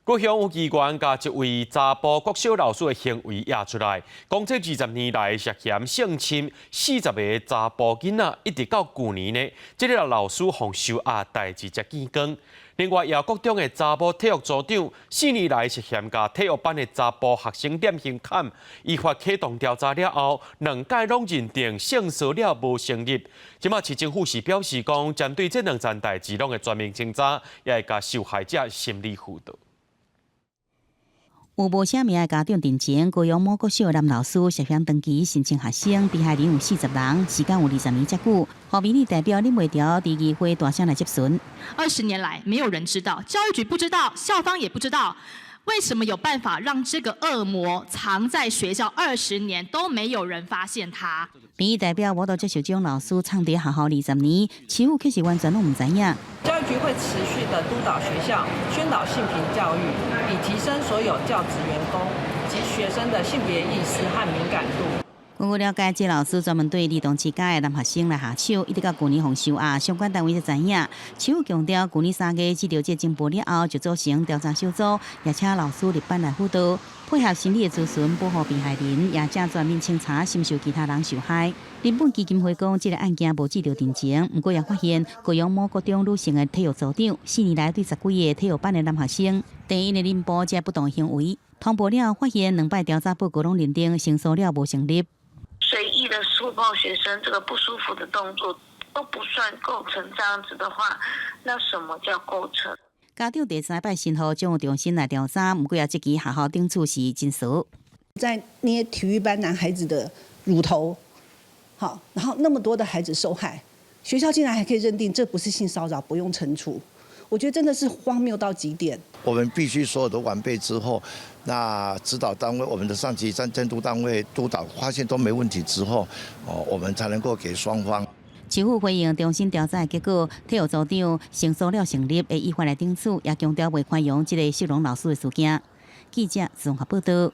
高雄有機關共一位查埔國小老師的行為掖出來，講這20年來涉嫌性侵40個查埔囡仔，一直到舊年呢，這个老師予收押代誌才見光。另外，也國中的查埔體育組長4年來涉嫌共體育班的查埔學生踮胸坎，依法啟動調查了後，兩屆攏認定性騷擾無成立。這馬市政府是表示講，針對這兩件代誌攏會全面清查，也會共受害者心理輔導。有無寫名的家長陣前，高雄某國小男老師涉嫌長期性侵學生，被害人有40人，時間有20年遮久。予民意代表林袂調佇議會大聲來質詢。 20年來，沒有人知道，教育局不知道，校方也不知道，為什麼有辦法讓這個惡魔藏在學校二十年都沒有人發現他？民意代表無法度接受這種老師藏佇學校20年，市府卻是完全攏毋知影。教育局會持續的督導學校，宣導性平教育，以提升所有教職員工及學生的性別意識和敏感度。根據了解，這老師專門對兒童之家的男學生來下手，一直到舊年予收押，相關單位才知影。市府強調，舊年3月接到這情報了後，就組成調查小組，也請老師入班來輔導，配合心理的諮詢，保護被害人，也正全面清查，是毋是有其他人受害。人本基金會講，這个案件無接著定情，毋過也發現高雄某國中女性的體育組長，4年來對十幾个體育班的男學生，佇𪜶的陰部這不當行為，通報了後發現兩擺調查報告攏認定性騷擾無成立。隨意的觸碰學生這個不舒服的動作都不算構成這樣子的話，那什麼叫構成？家長第三擺申訴獎中心來調查，毋過也這期學校頂處是真傻。在捏體育班男孩子的乳頭，好，然後那麼多的孩子受害，學校竟然還可以認定這不是性騷擾，不用懲處，我覺得真的是荒謬到極點。我們必須所有都完備之後，那指導單位、我們的上級監督單位督導發現都沒問題之後，哦，我們才能夠給雙方。市府回應中心調查的結果，體育組長性騷擾成立，會依法來懲處，也強調袂寬容這个涉攏老師的事件。記者綜合報道。